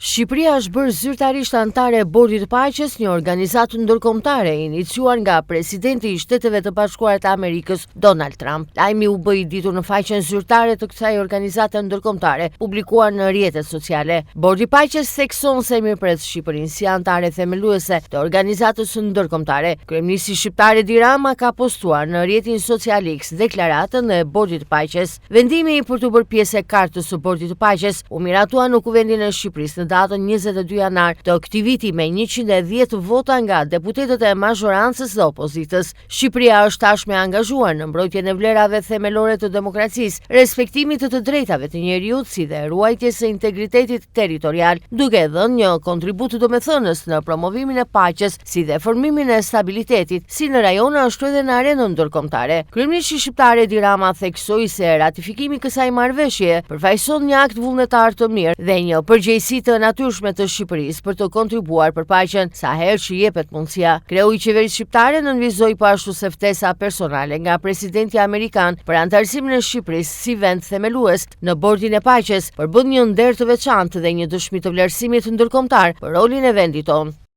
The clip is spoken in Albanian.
Shqipëria është bërë zyrtarisht anëtare e Bordit të Paqes, një organizatë ndërkombëtare e iniciuar nga presidenti i Shteteve të Bashkuara të Amerikës, Donald Trump. Lajmi u bë i ditur në faqen zyrtare të kësaj organizate ndërkombëtare, publikuar në rrjetet sociale. Bordi i Paqes thekson se mirëpret Shqipërinë si anëtare themeluese të organizatës ndërkombëtare. Kryeministri shqiptar Edi Rama ka postuar në rrjetin social X deklaratën e Bordit të Paqes. Vendimi për t'u bërë pjesë e Kartës së Bordit të Paqes u miratua në Kuvendin e Shqipërisë në datën 22 janar të këtij viti me 110 vota nga deputetët e mazhorancës dhe opozitës. Shqipëria është tashmë e angazhuar në mbrojtjen e vlerave themelore të demokracisë, respektimit të të drejtave të njeriut si dhe ruajtjes së integritetit territorial, duke dhënë një kontribut domethënës në promovimin e paqes si dhe formimin e stabilitetit, si në rajon ashtu edhe në arenën ndërkombëtare. Kryeministri shqiptar Edi Rama theksoi se ratifikimi i kësaj marrëveshjeje përfaqëson një akt vullnetar të mirë dhe një përgjegjësi të natyrshme të Shqipërisë për të kontribuar për paqen sa herë që jepet mundësia. Kreu i qeverisë shqiptare nënvizoi po ashtu se ftesa personale nga presidenti amerikan për anëtarësimin e Shqipërisë si vend themelues në Bordin e Paqes përbën një nder të veçantë dhe një dëshmi të vlerësimit ndërkombëtar për rolin e vendit tonë.